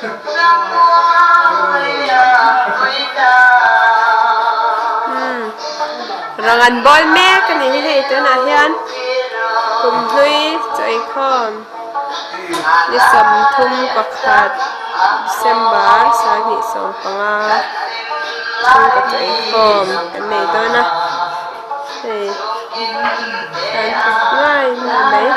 Umm rang an bawl mek a ni hi hei tunah hian kumhlui chaw eikhawm ni 31 December 2015 chhungkaw chaw eikhawm kan nei dawn a hei an thawk nuai nuai mai.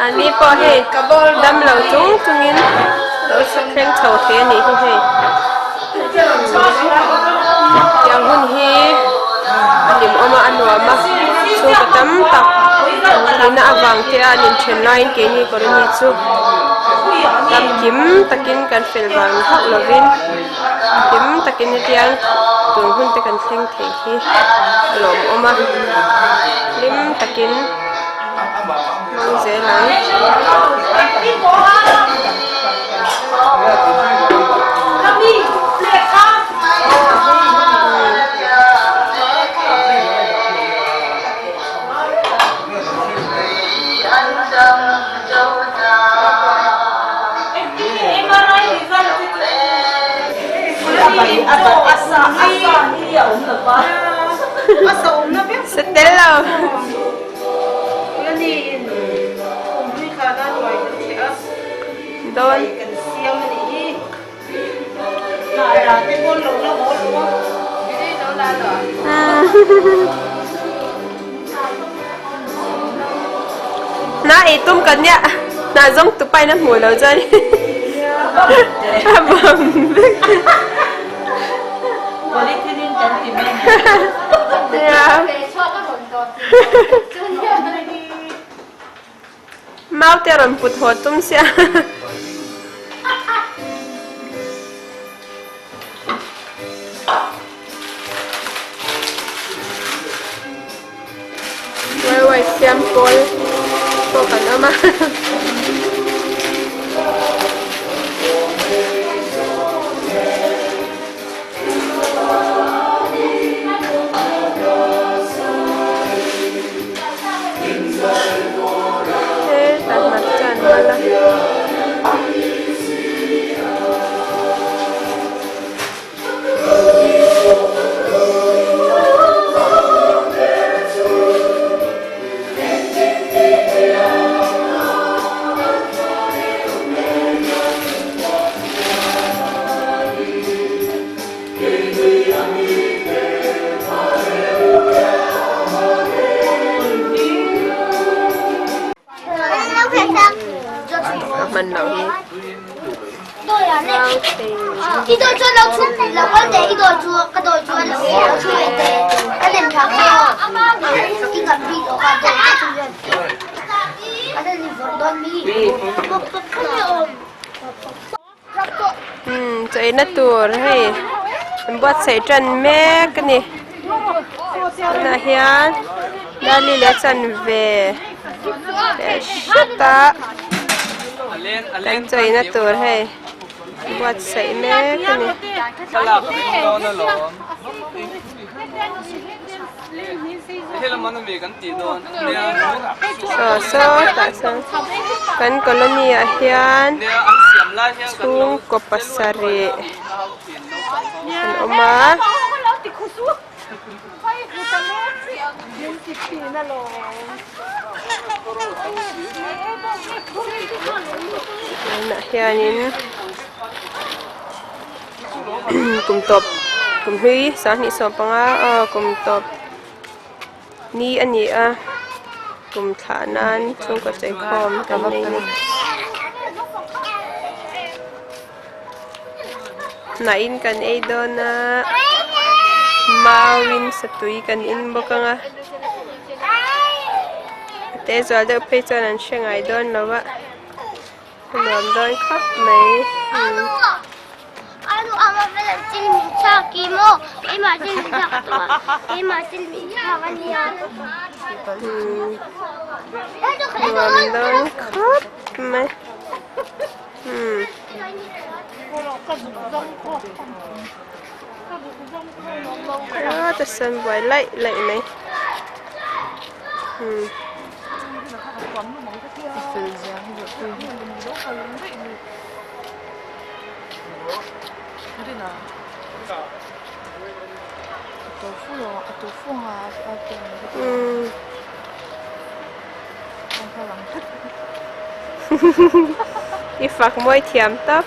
Ani pawh hei damlo chung chungin lo thleng chho thei a nih hi hei tiang hun hi a hlimawm a a nuam a chhungkaw tam tak nihna avang te a an inthen laiin keini colony chu tam kim takin kan fel vang hauh lovin kim takin hetiang tun hun te kan thleng thei hi a lawmawm a hlim takin. Hmang zel ang. Satel lo. Dawn. Na ei tum kan nia na zawng tu pain a hmuh lo chuan a bawm vek. Mau te a rawn put haw tum sia. Wai wai siam pawl pawh kan awm a. Hman loh hi Umm chaw eina tur hei an buatsaih tan mek a ni tunah hian dali leh chanve leh hret a kan chaw eina tur hei buatsaih mek a ni. Saw saw tah chuan kan colony ah hian chhungkaw pasarih an awm a. Tunah hianin kum tawp kum hlui 2015 aw kum tawp ni a ni a kum thlah nan chhungkaw cheikhawm kan nei a ni hnah in kan ei dawn a mau in satui kan in bawk ang a a te zual deuh phei chuan an hre ngai dawn lo a. A nuam dawn khawp mai. Nuam dawn khawp mai. A ta sawn buai laih laih mai. I fak mawi thiam tawp.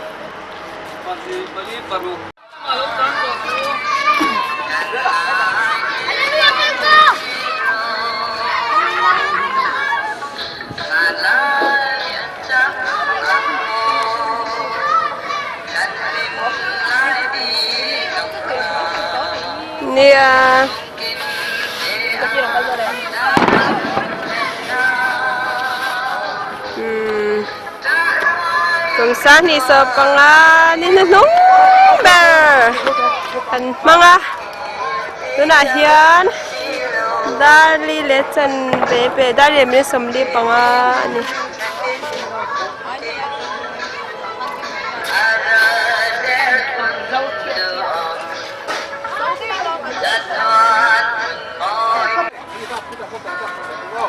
Nia. Umm. Kum sahnih sawm panga ni hnuhnung ber an hmang a tunah hian darli leh chanve pe darli leh minute 45 a ni.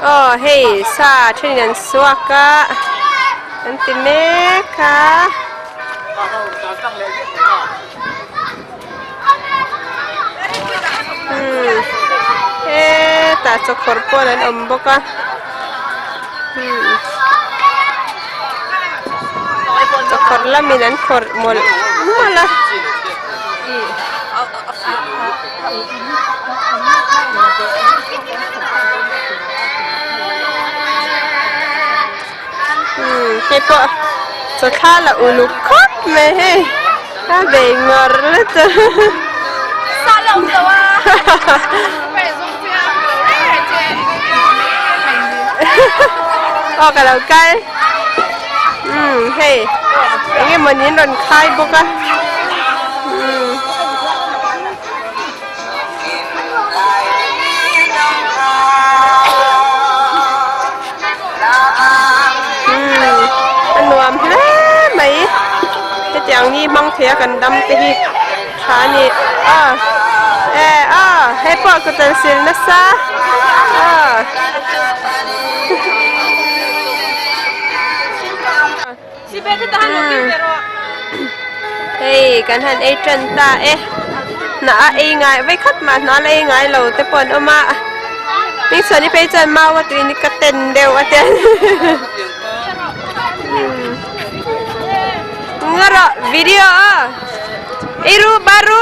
Aw hei sa thenin an suak a an ti mek a. Umm hetah chawkhawr pawn an awm bawk a umm chawkhawr lamin an khawrh mawlh mawlh a. Umm hei pawh chawthla la uluk khawp mai hei a bei ngawr lutuk aw ka lo kal umm hei eng emaw niin rawn khai bawk a umm. A nuam hle mai hetiang ni hmang thei a kan dam te hi tha a ni a e a hei pawh ka tel sil nasa a. Hei kan han ei tan ta e hnah a ei ngai vei khat mah hnah la ei ngai lo te pawh an awm a hmingchhuani phei chuan mau a tuin ka ten deuh a tia nga rawh video a ei ru bar ru.